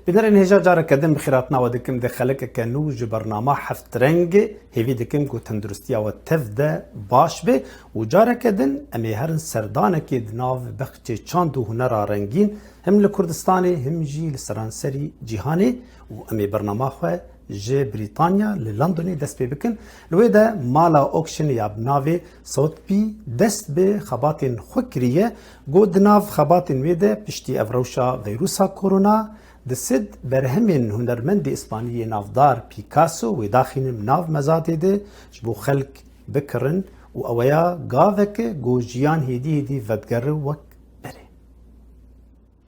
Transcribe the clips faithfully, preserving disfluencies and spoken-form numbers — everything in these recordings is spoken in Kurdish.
Bînerên hêja, careke din bi xêratina we dikim di xelekeke nû ji bernama Heft Reng. Hêvî dikim ku tenduristiya we tev de baş be û careke din em ê herin serdanekê di nav bexçê çand û hunera rengîn, him li Kurdistanê him jî li seranserî cîhanê, û em ê bernama xwe ji Brîtanya, li Londonê dest pê bikin. Li wê de mala Auction ya bi navê Sotheby's dest bi xebatên xwe kiriye. Got, di nav xebatên wê de piştî ev rewşa veyrusa korona, di sed berhemên hunermendê îspanî yê navdar Picasso wê daxînim nav mezadê de ji bo xelk bikirin û eweya gaveke ku jiyan hêdî hêdî vedigere wek berê.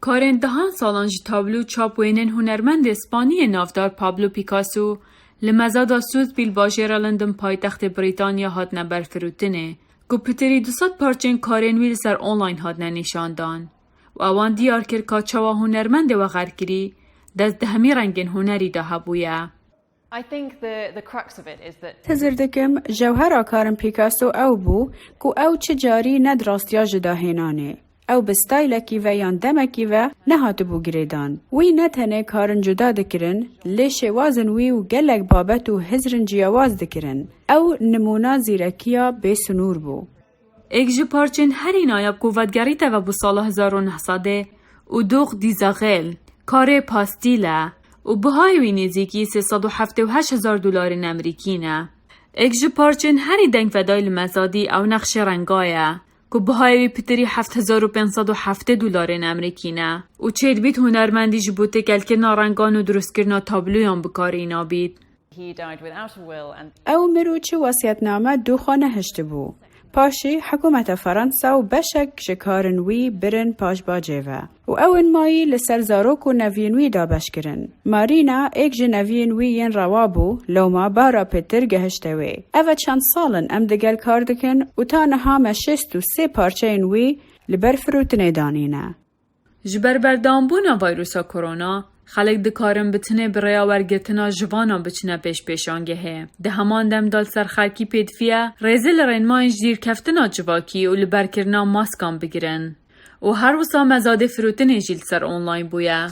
Karên dehan salan ji tablo û çapwênên hunermendê îspanî yê navdar Pablo Picasso li mezada Sotheby's li bajêra London paytextê Brîtanya hatine berfirotinê, ku pitirî du sed parçên karên wî li ser online hatine nîşandan û ewan diyar kir ka çawa hunermendê wexerkirî dest di hemî rengên hunerî de hebûye. I think the, the crux of it is that Hizir dikim, jewhera karin Picasso ew bû ku ew çi carî ne di rastiya ji dahênanê. Ew bi staylekî ve yan demekî ve nehatibû girêdan. Wî ne tenê karin cuda dikirin, lê şêwazin wî û gelek babet û hizrin ciyawaz dikirin. Ew nimûna zîrekiya bê sinûr bû. Êk ji parçên herî nayab ku vedigerîte ve bû sala hezar û neh sedê û dox dîzaxêl, karê pastîl e û bihayê wî nêzîkî sê sed û heftê û heşt hezar dolarên emerîkî ne. Êk ji parçên herî dengvedayî li mezadî ew nexşê renga ye, ku bihayê wî pitirî heft hezar û pênc sed û heftê dolarên emerîkî ne û çêdibît hunermendî ji bo têkelkirina rengan û dirustkirina tabloyan bi karî nabît. He died without a will and Ew mir û çi wesiyetname dû xwe nehiştibû. Paşî hikûmeta Ferensa û beşek ji karin wî birin paşbacê ve û ew in mayî li ser zarok û neviyên wî dabeş kirin. Marîna, êk ji neviyên wî yên rewa bû, lewma bara pêtir gehişte wê. Ev e çend sal in em digel kar dikin û ta niha me şêst û sê parçeyên wî li ber firotinê danîne. Ji ber berdewambûna vîrusa korona, xelk dikarin bi tinê bi rêya wergirtina jivana biçine pêşpêşangehê. Di heman dem de li ser xelkî pêdivî ye rêzê li rênmayên ji dîrkeftina civakî û li berkirina maskan bigirin. Û her wisa mezadê firotinê jî li ser online bûye.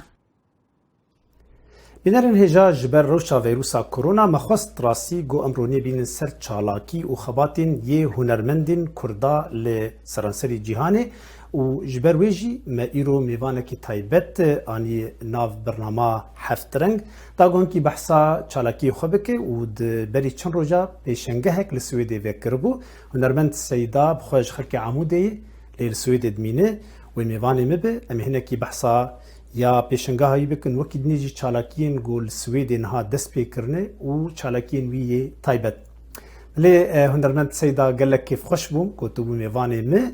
Bînerên hêja, ji ber rewşa vîrusa korona me xwest rastî ku em ronê bînin ser çalakî û xebatên yê hunermendên Kurda li seranserî cîhanê û ji ber wê jî me îro mêvanekî taybet anî nav bernama Heft Reng. Da ku hinkî behsa çalakiyê xwe bike û di berî çend roja pêşengehek li Swêdê vekiribû. Hunermend Seyda bi xwe ji xelkê Amûdê ye, lê li Swêdê dimîne. Wê mêvanê me be, em ê hinekî behsa ya pêşengeha wî bikin, wekî dinê jî çalakiyên ku li Swêdê niha dest pê kirine û çalakiyên wî yê taybet. Lê, e, hunermend Seyda, gelek kêfxweş bûm ku tu bû mêvanê me.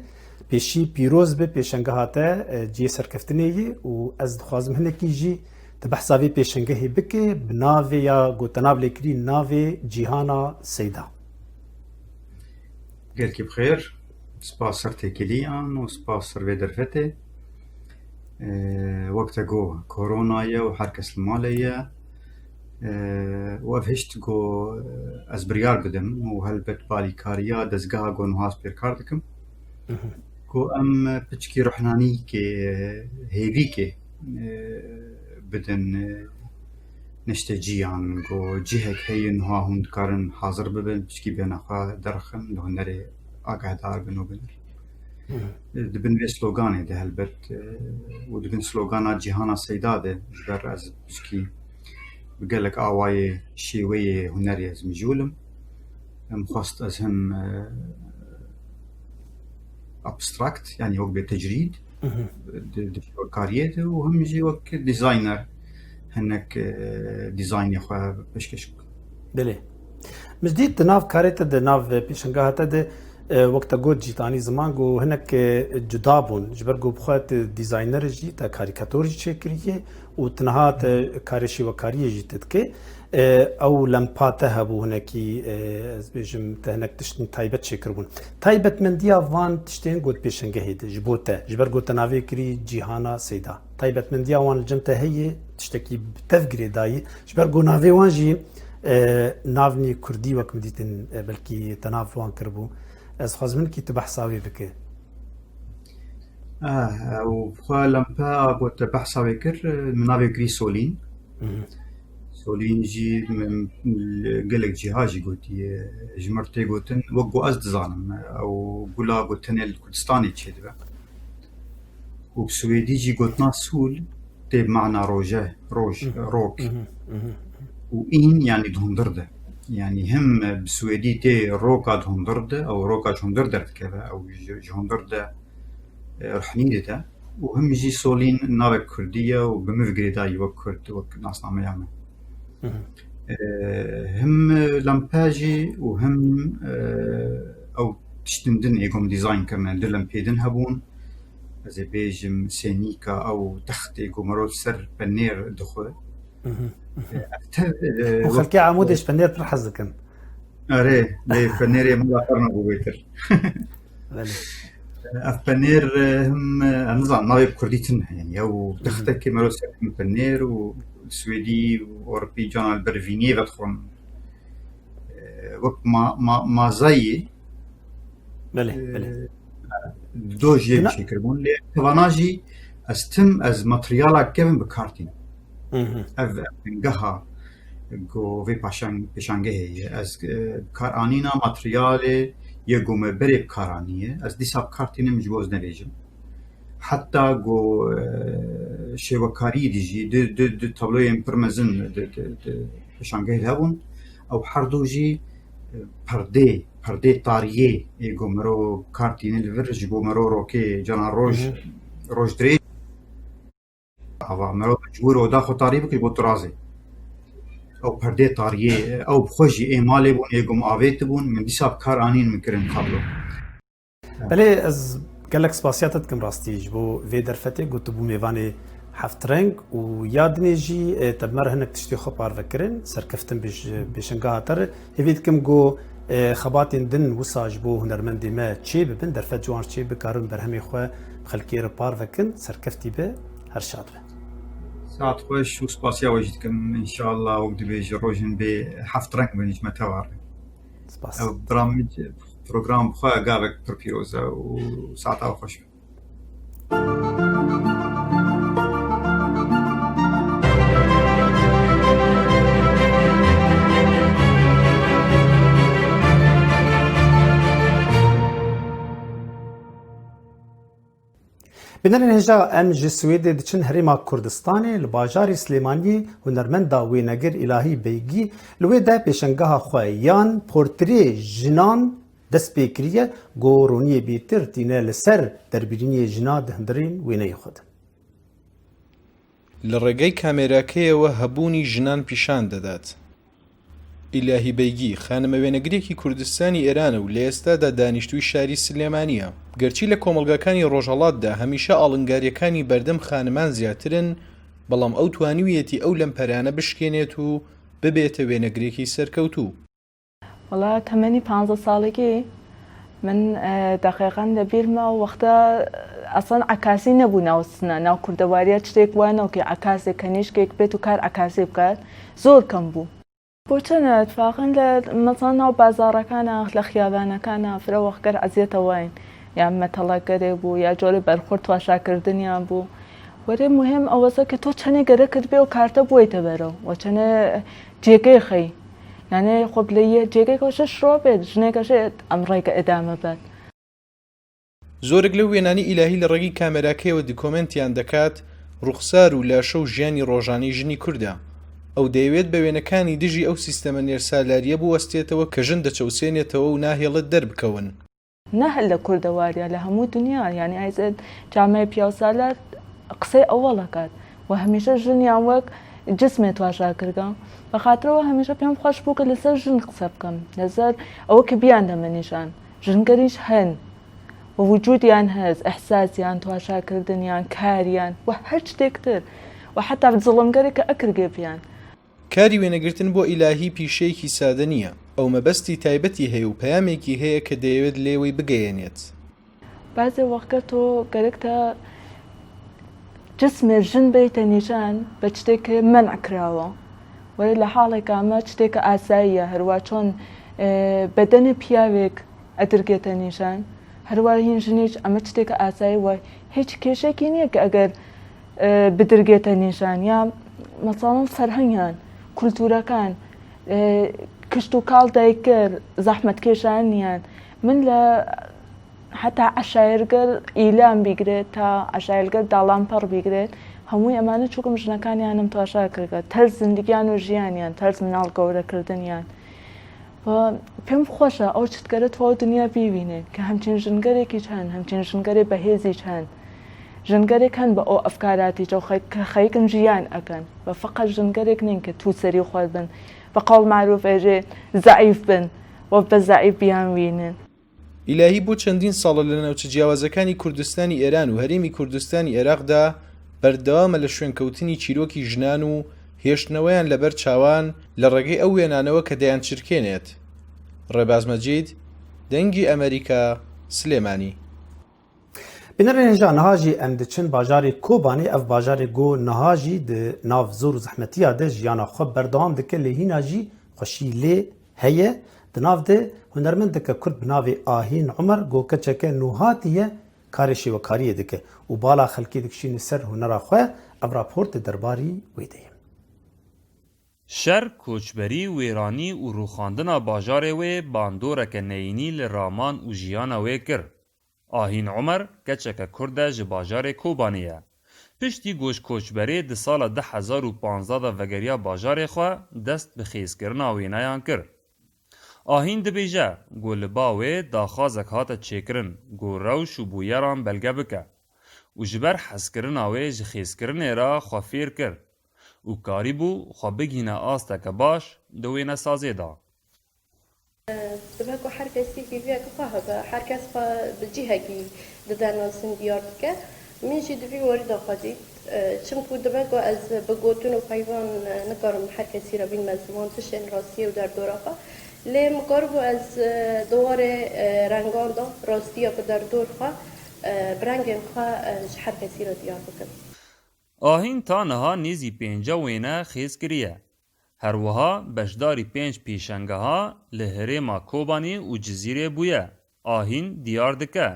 Pêşî pîroz be pêşengeha te, e, cihê serkeftinê ye û ez dixwazim hinekî jî tu behsa vê pêşengehê bike, bi navê ya ku te nav lê kirî, navê Cîhana Seyda. Gelkî bi xêr, spas ser têkiliyan û spas ser vê derfetê. Ee, wek te got, korona ye û her kes li malê ye. Ee, û ev hişt ku, e, ez biryar bidim û helbet balîkariya dezgeha ku niha ez pêkar dikim, Mhm. ku em piçkî ruhnanîkê, hêvîkê, e, bidin, e, neşteciyan, ku cihek heye niha hûn dikarin hazir bibin, piçkî bêhna xwe derxin, li hunerê agahdar bin û binir. Hı. Di bin vê sloganê de helbet, e, û di bin slogana Cîhana Seyda de, ji ber ez piçkî bi gelek awayê şêweyê hunerê ez mijûl im. Em xwest ez him, e, abstract, yanî wek bê tecrîd, Hı hı. di, di şêwekariyê de û him jî wek dîzayner hinek, e, dîzaynê xwe pêşkêş bikim. Belê. Min dît di nav karê te de, nav pêşengeha te de, e, wek te got jî, te anî ziman ku hinek, e, cuda bûn. Ji ber ku bi xwe te dîzayner jî, te karîkator jî çêkiriye û tu niha te karê şêwekariyê jî te dike. E, ew lempa te hebû hinekî, e, ez bêjim, te hinek tiştên taybet çêkiribûn. Taybetmendiya van tiştên got pêşengehê de ji bo te, ji ber got te navê kirî Cîhana Seyda. Taybetmendiya wan li cem te heye, tiştekî bi tev girêdayî. Ji ber got navê wan jî, e, navnî kurdî wek min dîtin, e, belkî te nav wan kiribû. Ez xwazim hinkî tu behsa wê bike. Ah, ew xwe lempe a got te behsa wê kir, min navê kirî Solîn. Mhm. Solîn jî min, min gelek cîha jî gotiye, ji mir tê gotin, wek ku ez dizanim, ew gula ku tenê li Kurdistanê çêdibe. Û bi swêdî jî gotina Sul tê bi mana roje, roj, Mhm. rok. Mhm. Mhm. Û în, yanî di hundir de. Yanî him bi swêdî tê roka di hundir de, ew roka ji hundir derdikeve, ew ji, ji hundir de, e, ruhnî dide. Û him jî Solîn navek kurdî ye û bi min ve girêdayî wek kurd, wek nasnameya me. Mhm. E, him lempe jî û him, e, ew tiştin din ê ku min dîzayn kirine, du lempê din hebûn. Ez ê bêjim sênîka ew textê ku mirov ser penêr dixwe. Mhm. E, ev tev, e, Û wek xelkê Amûdê ji penêr pir hez dikin. Erê, lê penêrê mala qerna bû bêtir. Belê. Ev penêr, e, him, e, em nizanin, navê bi kurdî tune. Yani, ew Mhm. textekê mero ser him penêr û swêdî û ewropî cana li ber vîniyê vedixwin. E, wek ma-, ma-, mazayê, Belê, e, belê. di dojiyê Tuna- çêkiribûn. Lê tevana jî ez tim, ez materyala kevin bi kar tînim. Mhm. Ev, ev bingeha ku vê paşan-, pêşangehê ye. Ez, e, bi kar anîna materyalê yê ku me berê bi kar aniye. Ez dîsa bi kar tînim ji bo ez nebêjim. Heta ku, e, şêwekariyê dî jî du, du, du tabloyên pir mezin di, di, di pêşangehê de hebûn. Ew her du jî, e, perdê, perdê tariyê ê ku mero bi kar tîne li vir ji bo mero rokê cana roj, Mhm. roj dirêj. Ava mero mecbûr oda xwe tarî bike ji bo tirazê. Ew perdê tariyê, ew bi xwe jî ê malê bûn, ê gum avêt bûn, min dîsa bi kar anîn, min kirin tablo. Belê, ez gelek spasiya te dikim rastî ji bo vê derfetê ku tu bû mêvanê Heft Reng û ya dinê jî, e, te bi me re hinek tiştê xwe parve kirin, serkeftin bê ji pêşangeha te re. Hêvî dikim ku, e, xebatên din wisa ji bo hunermendê me çê bibin, derfet ji wan çê bikarin berhemê xwe bi xelkê re parve kin, serkeftî be, her şad be. Saet xweş û spasiya we jî dikim. Înşallah wek dibêje rojên bê heft reng bin ji me teva re. Spas. Ew bira min program bi xwe gavek pir pîroz e û saeta we xweş be. Bînerên hêja, em ji Swêdê diçin Herêma Kurdistanê, li bajarê Silêmaniyê hunermenda wênegir Îlahî Beygî li wê de pêşangeha xwe yan portreyê jinan dest pê kiriye, ku roniyê bêtir tîne li ser derbirîniyê jina di hundirên wêneyê xwe de. لە ڕێگەی کامێراکەیەوە هەبوونی ژنان پیشان دەدات. ئیلاهی بەیگی، خانمە وێنەگرێکی کوردستانی ئێرانە و لە ئێستادا دانیشتووی شاری سلێمانیە. گەرچی لە کۆمەڵگاکانی ڕۆژهەڵاتدا هەمیشە ئاڵنگاریەکانی بەردەم خانمان زیاترن، بەڵام ئەو توانیویەتی ئەو لەمپەرانە بشکێنێت و ببێتە وێنەگرێکی سەرکەوتوو. وەڵا تەمەنی پانزە ساڵگی من، ئە، دەقیقەن لە بیرمە و وەختە، ئە، ئەسڵەن عەکاسی نەبوو ناو سنە، ناو کوردەواریە شتێک وانە وەکی عەکاسێک کەنیشکێک بێت و کار عەکاسی بکات، زۆر کەم بوو. بۆ چەنە اتفاقن لە مەسەڵەن ناو بازاڕەکانە، لە خیابانەکانە، فرە وەختگەر عەزیەتە واین، یا مەتەڵەگەرێ بوو، یا جۆرە بەرخورد تواشاکردنیان بوو. وەرێ مهم ئەوەسە کە تۆ چەنێ گەرەکت بێ و کارتە بوویتە بەرەو، و چەنێ جێگەی خەی. یانێ خۆ بلێ یە جێگەی کۆشە شڕۆ بێت، ژنێکە شێت ئەم ڕێگە ئەدامە بەت. زۆرێک لەو وێنانی ئیلاهی لە ڕێگەی کامێراکەیەوە دیکۆمێنتیان دەکات، ڕوخسار و لاشە و ژیانی ڕۆژانەی ژنی کوردە. ئەو دەیەوێت بە وێنەکانی دژی ئەو سیستەمە نێرسالاریە بوەستێتەوە کە ژن دەچەوسێنێتەوە و ناهێڵێت دەربکەون. نە هەر لە کوردەواریە، لە هەموو دنیا، یعنی ئایزێت جامعەی پیاوسالار قسەی ئەوەڵەکات و هەمیشە ژنیان وەک جسمێ تواشا کردە. بە خاترەوە هەمیشە پێم خۆش بوو کە لەسەر ژن قسە بکەم، لەسەر ئەوە کە بیان دەمە نیشان. ژنگەریش هەن و وجودیان هەست، ئەحساسیان، تواشاکردنیان، کاریان و هەر شتێک تر و حتا زڵمگەرێک کە ئەکرگێ بیان. کاری وێنەگرتن بۆ ئیلاهی پیشەیەکی سادە نییە. ئەو مەبەستی تایبەتی هەیە و پەیامێکی هەیە کە دەیەوێت لێوەی بگەیەنێت. بعضی وەختە تۆ گەرەکتە جسمێ ژن بیتە نیشان بە شتێک کە منع کراوە. وەرە لە حاڵێک ئەمە شتێکە ئاساییە، هەروە چۆن، ئێ، بەدەنێ پیاوێک ئەدرگێتە نیشان. هەروەها هین ژنیش ئەمە شتێکە ئاسایی وە هیچ کێشێکی نییە کە ئەگەر، ئە، بدرگێتە نیشان یا مەسەڵەن فەرهەنگیان، کولتورەکان، ئە، کشت و کاڵ دایکر، زەحمەت کێشان نیان. من لە حتا عەشایرگەر ئیلام بیگرێت تا عەشایرگەر داڵانپەڕ بیگرێت، هەمووی ئەمانە چووکم ژنەکانیانم تاشا کردگە، تەرز زندگیان و ژیانیان، تەرز مناڵ گەورەکردنیان. و پێم خۆشە ئەو چتکەرە تۆ دنیا بیبینێ کە هەمچین ژنگەرێکیش هەن، هەمچین ژنگەرێ بەهێزیش هەن. ژنگەرێک هەن بە ئەو ئەفکاراتی جەو خەی-، کە خەیکن ژیان ئەکەن. بە فەقەت ژنگەرێک نین کە تو سەری خۆر بن، بە قەول معروف ئێژێ زەعیف بن و بە زەعیف بیان وینن. ئیلاهی بۆ چەندین ساڵە لە ناوچە جیاوازەکانی کوردستانی ئێران و هەرێمی کوردستانی عێراقدا بەردەوامە لە شوێنکەوتنی چیرۆکی ژنان و هێشتنەوەیان لەبەر چاوان لە ڕێگەی ئەو وێنانەوە کە دەیان چرکێنێت. ڕێباز مەجید، دەنگی ئەمریکا، سلێمانی. Bînerên hêja, niha jî em diçin bajarê Kobanê. Ev bajarê ku niha jî di nav zor û zehmetiya de jiyana xwe berdewam dike, lê hîna jî xweşî lê heye. Di nav de hunermendeke Kurd bi navê Ahîn Umer, ku keçeke nûhatî ye, karê şêwekariyê dike û bala xelkê dikişîne ser hunera xwe. Ev raport di derbarî wê de ye. Şer, koçberî, wêranî û rûxandina bajarê wê bandoreke neyînî li raman û jiyana wê kir. Ahîn Umer keçeke Kurd e, ji bajarê Kobanê ye. Piştî ku ji koçberê di sala du hezar û panzdeh de vegeriya bajarê xwe, dest bi xêzkirina wêneyan kir. Ahîn dibêje ku li ba wê daxwazek hate çêkirin ku rewş û bûyeran belge bike û ji ber hezkirina wê ji xêzkirinê re xwe fêr kir û karîbû xwe bigihîne asteke baş di wênesazê de. Dibe ku her kesî hîviyeke xwe hebe, her kes xwe bi cihekî dide nas û diyar dike. Min jî di vî warî de xwe dît. Çimku dibe ku ez bi gotin û peyvan nikarim her kesî re bînime ziman tiştên rastiyê û derdora xwe. Lê min karibû ez di warê rengan de rastiya ku derdor xwe bi rengên xwe ji her kesî re diyar bikim. Ahîn ta niha nêzî pêncî wêne xêz kiriye. Her wiha beşdarî pênc pêşengeha li herêma Kobanê û Cizîrê bûye. Ahîn diyar dike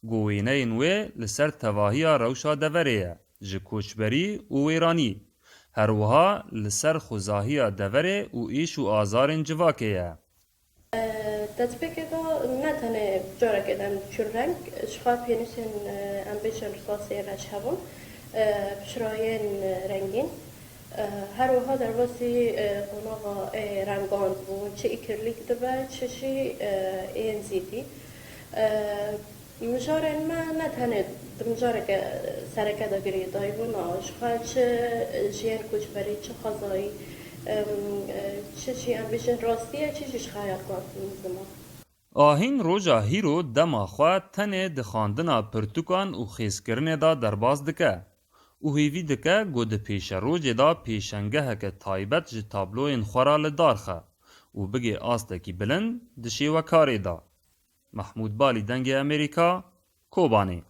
ku wêneyên wê li ser tevahiya rewşa deverê ye, ji koçberî û wêranî. Her wiha li ser xwezahiya deverê û êş û azarên civakê ye. Destpêkê de ne tenê careke dem çûn reng, ji xwe pênûsên, em bêjin, risasê reş hebûn, pişrayên rengîn. Her wiha derbasî qonaxa ê rengan dibûn, çi îkirlîk dibe, çi jî ên zîtî. Mijarên me ne tenê di mijareke sereke de girêdayî bûn, a, ji xwe çi ji yên koçberî, çi xwezayî, em, e, çi jî em bêjin rastî ye, çi jî ji xeyal hatî ziman. Ahîn roja hîro dema xwe tenê di xwendina pirtûkan û xêzkirinê de derbas dike û hêvî dike ku di pêşerojê de pêşengeheke taybet ji tabloyên xwe re li dar xe û bigê astekî bilind di şêwekarê de. Mehmûd Balî, Dengê Amerîka, Kobanê.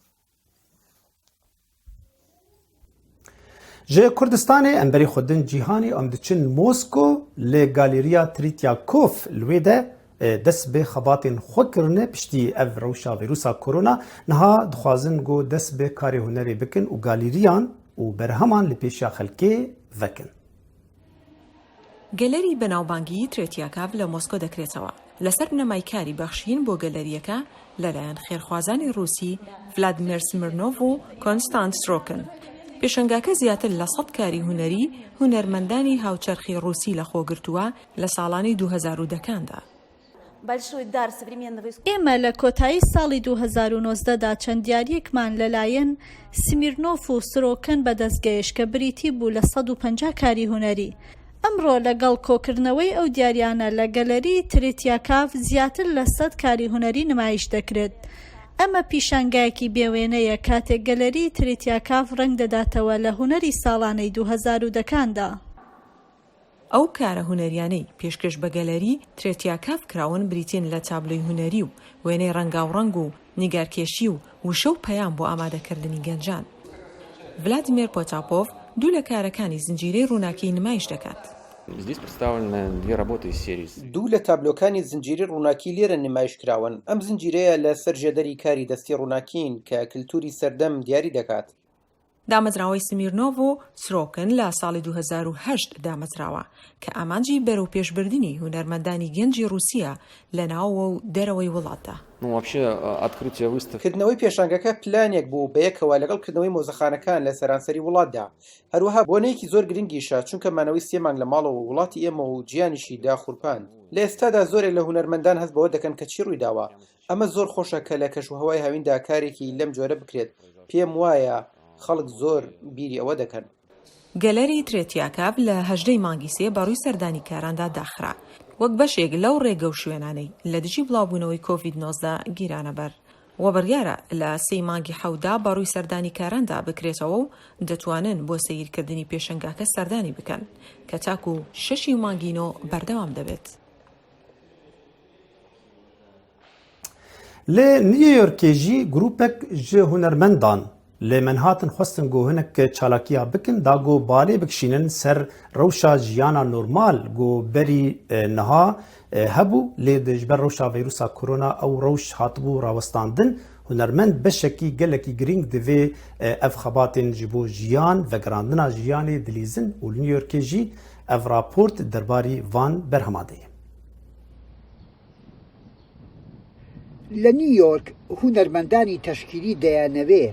Ji Kurdistanê em berî xwe din cîhanê, em diçin Mosko, li Galeriya Tretyakof li wê de, e, dest bi xebatên xwe kirine. Piştî ev rewşa vîrusa korona, niha dixwazin ku dest bi karê hunerê bikin û galeriyan û berheman li pêşiya xelkê vekin. گەلەری بەناوبانگی ترێتیاکاڤ لە مۆسکۆ دەکرێتەوە. لەسەر بنەمای کاری بەخشین بۆ گەلەریەکە لەلایەن خێرخوازانی ڕووسی ڤلادیمێر سمیرنۆڤ و کۆنستانت سرۆکن. پێشەنگاکە زیاتر لە سەد کاری هونەری هونەرمەندانی هاوچەرخی ڕووسی لەخۆ گرتووە لە ساڵانی دوو هەزار و دەکاندا. ئێمە لە کۆتایی ساڵی دوو هەزار و نۆزدە دا چەند دیارییەکمان لەلایەن سمیرنۆف و سرۆکن بەدەستگەیشت کە بریتی بوو لە سەد و پەنجا کاری هونەری. ئەمڕۆ لەگەڵ کۆکردنەوەی ئەو دیاریانە لە گەلەری ترێتیاکاڤ زیاتر لە سەد کاری هونەری نمایش دەکرێت. ئەمە پیشانگایەکی بێوێنەیە کاتێک گەلەری ترێتیاکاڤ ڕەنگ دەداتەوە لە هونەری ساڵانەی دوو هەزار و دەکاندا. ئەو کارە هونەریانەی پێشکەش بە گەلەری ترێتیاکاڤ کراون بریتین لە تابلۆی هونەری و وێنەی ڕەنگاوڕەنگ و نیگارکێشی و وشە و پەیام بۆ ئامادەکردنی گەنجان. ڤلادیمێر پۆتاپۆڤ دوو لە کارەکانی زنجیرەی ڕووناکی نمایش دەکات. Здесь представлены две работы из серии. دوو لە تابلۆکانی زنجیری ڕووناکی لێرە نمایش کراون. ئەم زنجیرەیە لە سەر ژێدەری کاری دەستی ڕووناکین کە کلتوری سەردەم دیاری دەکات. دامەزراوەی سمیرنۆڤ و سرۆکن لە ساڵی دوو هەزار و هەشت دامەزراوە کە ئامانجی بەرەوپێشبردنی هونەرمەندانی گەنجی ڕووسیە لە ناوەوە و دەرەوەی وڵاتدا. Ну, вообще, э, открытие выставки. کردنەوەی پێشانگەکە پلانێک بوو بەیەکەوە لەگەڵ کردنەوەی مۆزەخانەکان لە سەرانسەری وڵاتدا. هەروەها بۆنەیەکی زۆر گرنگیشە، چونکە مانەوەی سێ مانگ لە ماڵەوە وڵاتی ئێمە و جیانیشی داخورپاند. لە ئێستادا زۆرێک لە هونەرمەندان هەست بەوە دەکەن کە چی ڕوویداوە. ئەمە زۆر خۆشە کە لە کەشوهەوای هاویندا کارێکی لەم جۆرە بکرێت. پێم وایە خەڵک زۆر بیری ئەوە دەکەن. گەلەری ترێتیاکاڤ لە هەژدەی مانگی سێ بەڕووی سەردانیکاراندا داخرا، وەک بەشێک لەو ڕێگە و شوێنانەی لە دژی بڵاوبوونەوەی کۆڤید نۆزدە گیرانەبەر. وە بڕیارە لە سێی مانگی حەودا بەڕووی سەردانیکاراندا بکرێتەوە و دەتوانن بۆ سەیرکردنی پێشەنگاکە سەردانی بکەن کە تاکو شەشی مانگی نۆ بەردەوام دەبێت. Li New Yorkê jî grûpek ji hunermendan li Manhattan xwestin ku hinek çalakiya bikin, da ku balê bikişînin ser rewşa jiyana normal ku berî, e, niha, e, hebû, lê di ji ber rewşa vîrusa korona ew rewş hatibû rawestandin. Hunermend beşekî gelekî girîng divê, e, ev xebatên ji bo jiyan, vegerandina jiyanê dilîzin û li New Yorkê jî ev raport derbarî van berhema de ye. لە نیویۆرک هونەرمەندانی تەشکیلی دەیانەوێ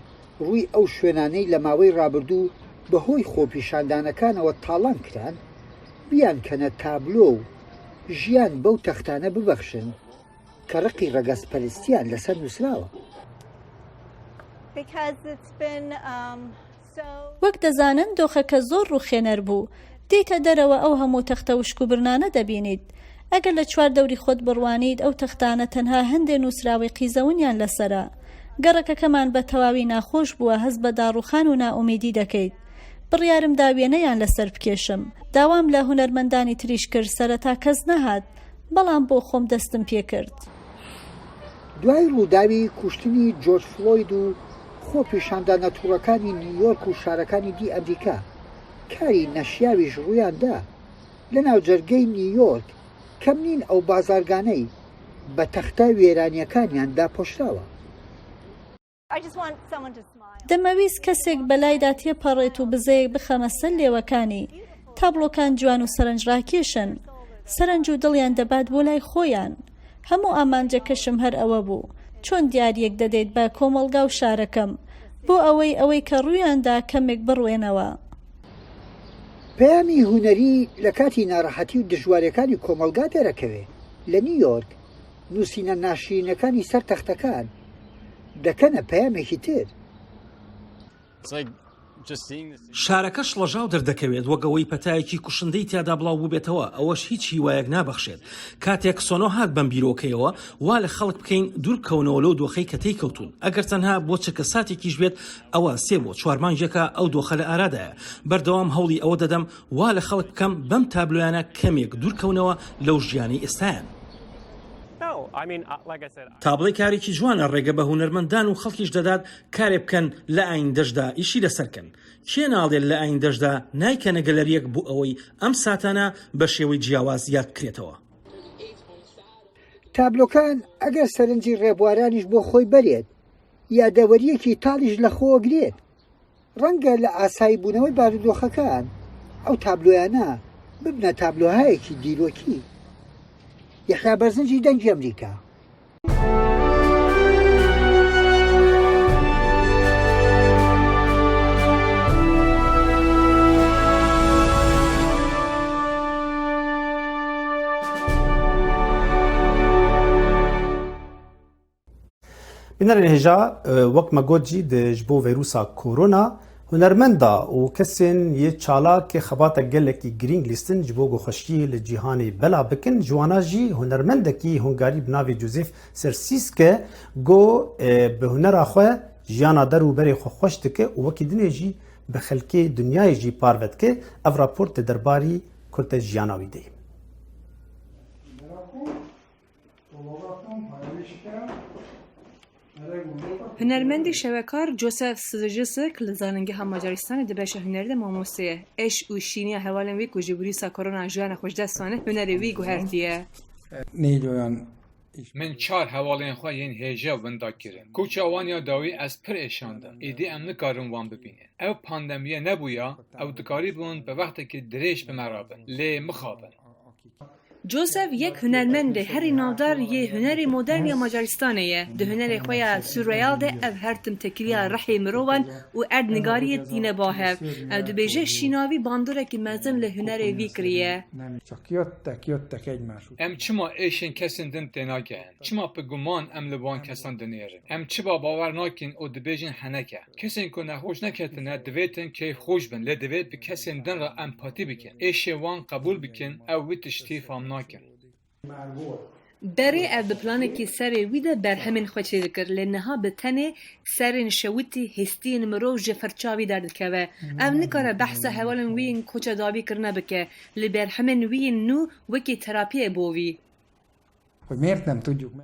ڕووی ئەو شوێنانەی لە ماوەی ڕابردوو بەهۆی خۆپیشاندانەکانەوە تاڵان کران، بیان کەنە تابلۆ و ژیان بەو تەختانە ببەخشن کە ڕقی ڕەگەزپەرستیان لەسەر نووسراوە. Because it's been, um, so وەک دەزانن دۆخەکە زۆر ڕووخێنەر بوو. دێیتە دەرەوە ئەو هەموو تەختە وشک و برنانە دەبینیت. ئەگەر لە چوار دەوری خۆت بڕوانیت، ئەو تەختانە تەنها هەندێ نووسراوی قیزەونیان لەسەرە. گەڕەکەکەمان بە تەواوی ناخۆش بووە، هەست بە داڕووخان و نائومیدی دەکەیت. بڕیارم دا وێنەیان لەسەر بکێشم. داوام لە هونەرمەندانی تریش کرد، سەرەتا کەس نەهات، بەڵام بۆ خۆم دەستم پێ کرد. دوای ڕووداوی کوشتنی جۆرج فلۆید و خۆپیشاندانە تووڕەکانی نیویۆرک و شارەکانی دی ئەمریکا، کاری نەشیاویش ڕوویان دا. لە ناوجەرگەی نیویۆرک کەم نین ئەو بازارگانەی بە تەختە وێرانیەکانیان داپۆشراوە. I just want someone to smile. دەمەویست کەسێک بەلایدا تێپەڕێت و بزەیەک بخەمە سەر لێوەکانی. تابلۆکان جوان و سەرنجڕاکێشن. سەرنج و دڵیان دەبات بۆ لای خۆیان. هەموو ئامانجەکەشم هەر ئەوە بوو. چۆن دیاریەک دەدەیت بە کۆمەڵگا و شارەکەم، بۆ ئەوەی ئەوەی کە ڕوویاندا کەمێک بڕوێنەوە. پەیامی هونەری لە کاتی ناڕەحەتی و دژواریەکانی کۆمەڵگا دەرەکەوێ. لە نیویۆرک نووسینە ناشرینەکانی سەر تەختەکان دەکەنە پەیامێکی تر. شارەکە شڵەژاو دەردەکەوێت، وەک ئەوەی پەتایەکی کوشندەی تیادا بڵاو بووبێتەوە. ئەوەش هیچ هیوایەک نابەخشێت. کاتێک سۆنۆ هات بەم بیرۆکەیەوە، وا لە خەڵک بکەین دوور بکەونەوە لەو دۆخەی کە تێی کەوتون. ئەگەر تەنها بۆ چرکە ساتێکیش بێت، ئەوە سێ بۆ چوار مانگێکە ئەو دۆخە لە ئارادایە. بەردەوام هەوڵی ئەوە دەدەم وا لە خەڵک بکەم بەم تابلۆیانە کەمێک دوورکەونەوە لەو ژیانەی ئێستایان. تابڵێ کارێکی جوانە، ڕێگە بە هونەرمەندان و خەڵکیش دەدات کارێ بکەن لە ئایندەشدا ئیشی لەسەر کەن. کێ ناڵێت لە ئایندەشدا نایکەنە گەلەریەک بۆ ئەوەی ئەم ساتانە بە شێوەی جیاواز یاد بکرێتەوە؟ تابلۆکان ئەگەر سەرنجی ڕێبوارانیش بۆ خۆی بەرێت، یادەوەریەکی تاڵیش لە خۆ گرێت. ڕەنگە لە ئاسایی بوونەوەی بارودۆخەکان ئەو تابلۆیانە ببنە تابلۆهایەکی دیرۆکی. یەحیا بەرزنجی، دەنگی ئەمریکا. Bînerên hêja, e, wek me got jî di ji bo vîrusa korona, hunermenda û kesên yê çalak ê xebata gelekî girîng lîstin ji bo ku xweşkiyê li cîhanê bela bikin. Ji wana jî hunermendekî hungarî bi navê Joseph Sersiske, ku, e, bi hunera xwe jiyana der û berê xwe xweş dike û wekî dinê jî bi xelkê dinyayê jî parve dike. Ev raport di derbarî kurte jiyana wî de ye. Hunermendê şewekar Joseph Sijisik li Zanîngeha Macaristanê di beşa hunerî de mamoste ye. Eş û şîniya hevalên wî ku ji vîrusa korona jiyana xwe ji dest dane, hunerê wî guhertiye. Min çar hevalên xwe yên hêja winda kirin. Koça wan ya dawî ez pir êşandim. Êdî em nikarin wan bibînin. Ew pandemiye nebûya, ew dikarîbûn bi wextekî dirêj bi me re bin. Lê mixabin. Joseph yek hunermendê herî navdar yê hunerê modern ya Macaristanê ye. Di hunerê xwe ya surreal de ev her tim têkiliya rihê mirovan û erdnigariyê tîne ba hev. Ew dibêje şîna wî bandorekî mezin li hunerê vî kiriye. Em çima êşên kesên din tênagehin? Çima bi guman em li wan kesan dinêrin? Em çiba bawer nakin û dibêjin heneke? Kesên ku nexweş neketine divêtin keyfxweş bin, lê divêt bi kesên din re empatî bikin, êşê wan qebûl bikin, ew wî tiştî fam nakin. Berê ev bi planekî serê wî de berhemên xwe çêdikir, lê niha bi tenê serên şewitî hêstiyên mirov ji firça wî derdikeve. Ev nikare behsa hevalên wî yên koça dawî kirine bike, lê berhemên wî yên nû wekî terapiyê bo wî.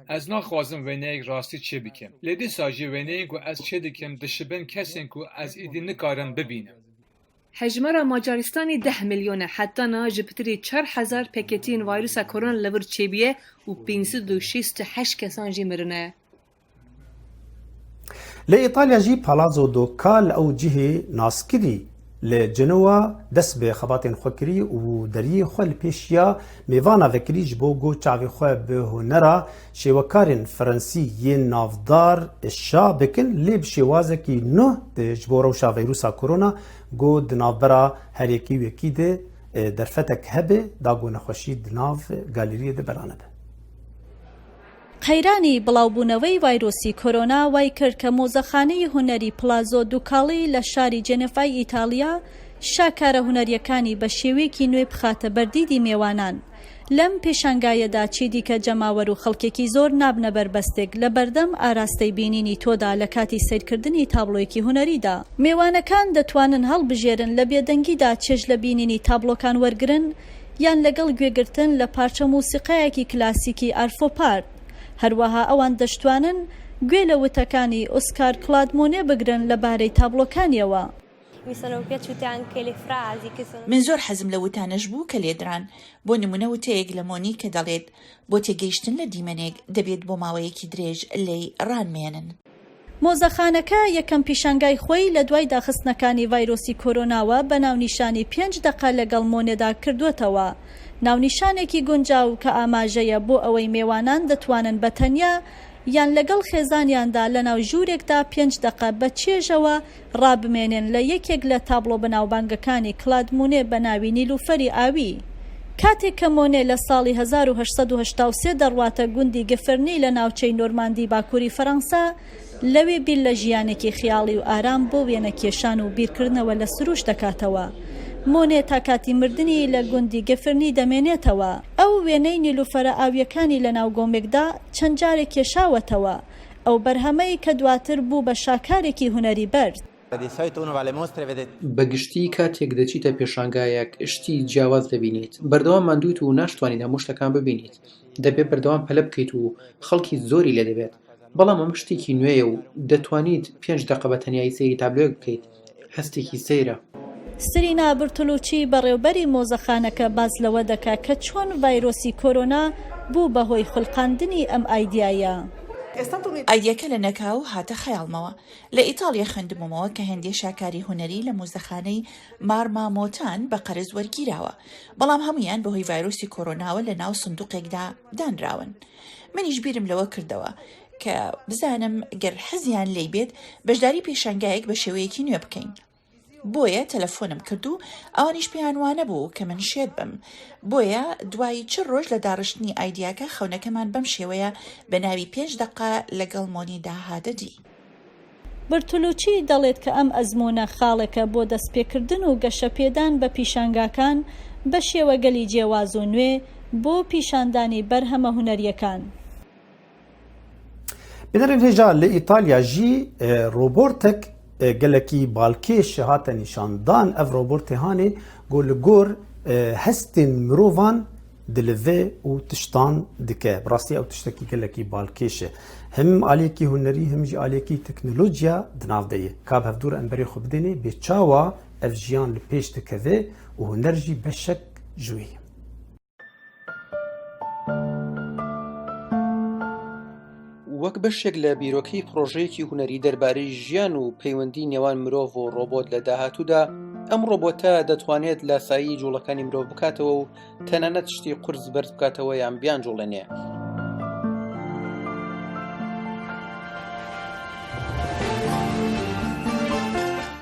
Ez naxwazim wêneyek rastî çêbikim, lê dîsa jî wêneyên ku ez çêdikim dişibin kesên ku ez êdî nikarim bibînim. Hejmara Macaristanê deh milyon e, heta niha ji pitirî çar hezar peketiyên vîrusa korona li vir çêbûye û pênc sed û şêst û heşt kesan jî mirine. Li Îtalya jî Palazzo Ducale ew cihê naskirî li Genoa dest bi xebatên xwe kirî û deriyê xwe li pêşiya mêvana vekirî ji bo ku çavê xwe bi hunera şêwekarên Fransî yên navdar şa bikin, lê bi şêwazekî nû ji bo rewşa vîrusa korona ku di navbera her yekî û yekî de, e, derfetek hebe, da ku nexweşî di nav galeriyê de bela nebe. Qeyrana bڵاوبوونەوەی ڤایرۆسی کۆرۆنا وای کرد کە مۆزەخانەی هونەری پڵازۆ دوکاڵی لە شاری جێنێڤای ئیتاڵیا شاکارە هونەرییەکانی بە شێوەیەکی نوێ بخاتە بەر دیدی مێوانان. لەم پێشانگایەدا چی دیکە جەماوەر و خەڵکێکی زۆر نابنە بەربەستێک لە بەردەم ئاراستەی بینینی تۆدا لە کاتی سەیرکردنی تابڵۆیەکی هونەریدا. مێوانەکان دەتوانن هەڵبژێرن لە بێدەنگیدا چێژ لە بینینی تابڵۆکان وەرگرن یان لەگەڵ گوێگرتن لە پارچە مۆسیقایەکی کلاسیکی ئارفۆپارت. هەروەها ئەوان دەشتوانن گوێ لە وتەکانی ئۆسکار کلاد مۆنێ بگرن لەبارەی تابڵۆکانییەوە. من زۆر حەزم لە وتانەش بوو کە لێدران، بۆ نموونە وتەیەک لە مۆنی کە دەڵێت، بۆ تێگەیشتن لە دیمەنێک دەبێت بۆ ماوەیەکی درێژ لێی ڕانمێنن. مۆزەخانەکە یەکەم پیشانگای خۆی لە دوای داخستنەکانی ڤایرۆسی کۆرۆناوە بە ناونیشانی پێنج دەقە لەگەڵ مۆنێدا کردووەتەوە. ناونیشانێکی گونجاو کە ئاماژەیە بۆ ئەوەی مێوانان دەتوانن بە تەنیا یان لەگەڵ خێزانیاندا لەناو ژوورێکدا پێنج دەقە بە چێژەوە ڕابمێنێن لە یەکێک لە تابڵۆ بەناوبانگەکانی کلاد مونێ بە ناوی نیلوفەری ئاوی. کاتێک کە مۆنێ لە ساڵی هەزار و هەشت سەد و هەشتا و سێ دەڕواتە گوندی گفرنی لە ناوچەی نۆرماندی باکووری فەڕەنسا، لەوێ بیر لە ژیانێکی خیاڵی و ئارام بۆ وێنەکێشان و بیرکردنەوە لە سروش دەکاتەوە. مۆنێ تا کاتی مردنی لە گوندی گفرنی دەمێنێتەوە. ئەو وێنەی نیلوفەرە ئاوییەکانی لە ناو گۆمێکدا چەند جارێک کێشاوەتەوە. ئەو بەرهەمەی کە دواتر بوو بە شاکارێکی هونەری بەرز. بە گشتی کاتێک دەچیتە پێشانگایەک شتی جیاواز دەبینیت. بەردەوام ماندوویت و ناشتوانیت هەموو شتەکان ببینیت. دەبێت بەردەوام پەلە بکەیت و خەڵکی زۆری لێ دەبێت. بەڵام ئەمە شتێکی نوێیە و دەتوانیت پێنج دەقە بە تەنیایی سەیری تابلۆیەک بکەیت. هەستێکی سەیرە. سرینا برتلوچی بەڕێوبەری مۆزەخانەکە باس لەوە دەکا کە چۆن ڤایرۆسی کۆرۆنا بوو بە هۆی خولقاندنی ئەم ئایدیایە. ئایدیاکە لە نەکاو هاتە خەیاڵمەوە. لە ئیتاڵیا خوێندبوومەوە کە هەندێ شاکاری هونەری لە مۆزەخانەی مارمامۆتان بە قەرز وەرگیراوە، بەڵام هەمویان بەهۆی ڤایرۆسی کۆرۆناوە لە ناو سندوقێکدا دانراون. منیش بیرم لەوە کردەوە کە بزانم گەر حەزیان لێی بێت بەشداری پێشانگایەک بە شێوەیەکی نوێ بکەین. بۆیە تەلەفۆنم کرد و ئەوانیش پێیان وانە بوو کە من شێت بم. بۆیە دوای چل ڕۆژ لە داڕشتنی ئایدیاکە خەونەکەمان بەم شێوەیە بە ناوی پێنج دەقە لەگەڵ مۆنیدا هاتە دی. برتلوچی دەڵێت کە ئەم ئەزموونە خاڵێکە بۆ دەستپێکردن و گەشەپێدان بە پیشانگاکان بە شێوەگەلی جیاواز و نوێ بۆ پیشاندانی بەرهەمە هونەرییەکان. Bînerên hêja li Îtalya jî, e, robortek, e, gelekî balkêş hate nîşandan. Ev robortê hanê ku li gor, e, hestên mirovan dilive û tiştan dike. Bi rastî ew tiştekî gelekî balkêş e. Him aliyekî hunerî, him jî aliyekî teknolojiya di nav de ye. Ka bi hevdû re em berê xwe bidênê, bê çawa ev jiyan li pêş dikeve û huner jî beşek ji wê ye. وەک بەشێک لە بیرۆکەی پڕۆژەیەکی هونەری دەربارەی ژیان و پەیوەندی نێوان مرۆڤ و ڕۆبۆت لە داهاتوودا، ئەم ڕۆبۆتە دەتوانێت لاسایی جوڵەکانی مرۆڤ بکاتەوە و تەنانەت شتی قورس بەرز بکاتەوە یان بیانجوڵێنێ.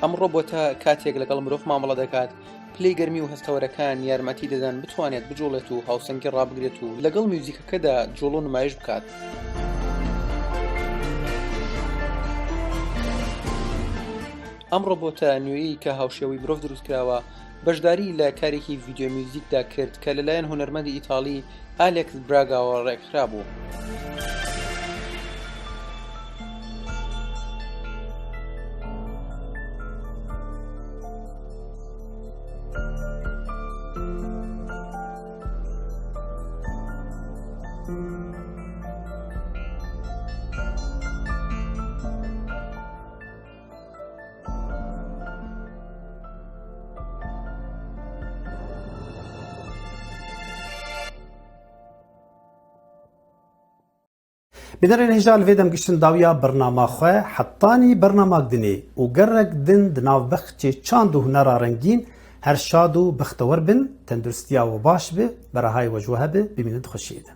ئەم ڕۆبۆتە کاتێک لەگەڵ مرۆڤ مامەڵە دەکات، پلەی گەرمی و هەستەوەرەکان یارمەتی دەدەن بتوانێت بجوڵێت و هاوسەنگی ڕابگرێت و لەگەڵ میوزیکەکەدا جوڵ و نمایش بکات. ئەم ڕۆبۆتە نوێیی کە هاوشێوەی مرۆڤ دروست کراوە، بەشداری لە کارێکی ڤیدیۆ میوزیکدا کرد کە لەلایەن هونەرمەندی ئیتاڵی ئالێکس براگاوە ڕێکخرا بوو. Bînerên hêja, li vê dem giştin dawiya bernama xwe, hetanî bernamak dinê û gerek din di nav bexçê çand û hunera rengîn, her şad û bextewer bin, tenduristiya we baş be, berahayê we ji we hebe, bimînin di xweşiyê de.